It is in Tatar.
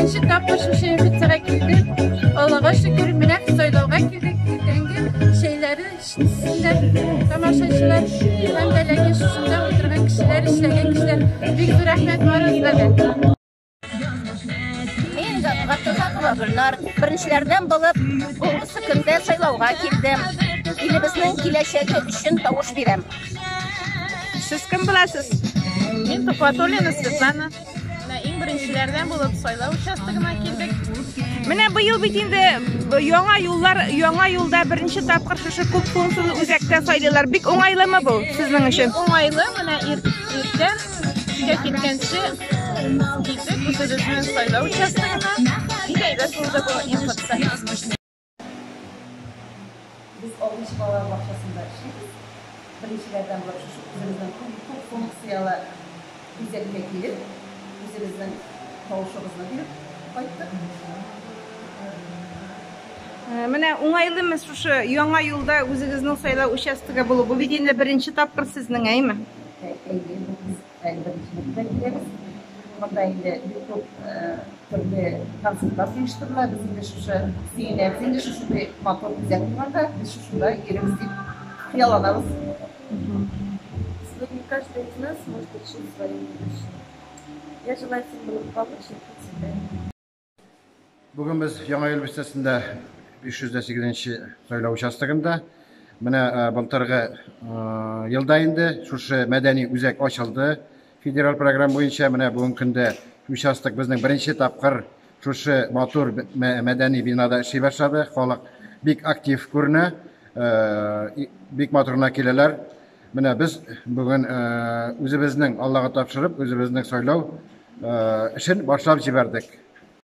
Беренче тапкыр шушы МФЦга килдек. Аллага шөкер, менә сайлауга килдек. Иртәнге чәйләре эчсеннәр тамашачылар. Һәм дә ләкин шушында утырган кешеләр, эшләгән кешеләр. Бик зур рәхмәт барыгызга да. Мин Габдулхакова Гөлнар, беренчеләрдән булып, бүгенге көндә сайлауга килдем. Илебезнең киләчәге өчен тавыш бирәм. Сез кем буласыз? Мин Тухватуллина Светлана. Менә иң беренчеләрдән булып сайлау участогына килдек. Менә быел бит инде яңа юллар, яңа юлда беренче тапкыр шушы күп функцияле үзәктә сайлыйлар. Бик уңайлымы бу сезнең өчен? Бик уңайлы, менә иртән эшкә киткәнче килдек үзебезнең сайлау участогына. Бик әйбәт булды бу МФЦ. Без алтынчы балалар бакчасында эшлибез. Беренчеләрдән булып шушы үзебезнең күп функцияле үзәккә килеп, үзебезнең тавышыбызны биреп кайттык. Менә уңайлымы шушы яңа юлда үзегезнең сайлау участогы булу? Бу бит инде беренче тапкыр сезнең, әйме? Әйе, бу без Әле беренче мәртәбә киләбез. Монда инде бик күп төрле концертлар оештырыла. Без инде шушы сөенәбез инде шушындый матур үзәк булганда, без шушында йөрибез дип хыялланабыз. Сегодня каждый из нас может решить свое будущее. Я желаю всем благополучия и процветания. Бүген без Яңа ел бистәсендә 508 нче сайлау участогында. Менә э, былтыргы э, елда инде шушы мәдәни үзәк ачылды. Федераль программа буенча менә бүгенге көндә участок безнең беренче тапкыр шушы матур мәдәни бинада эшли башлады. Халык бик актив күренә, э, бик матур гына киләләр. Менә без бүген үзебезнең Аллага тапшырып, үзебезнең сайлау эшен башлап җибәрдек.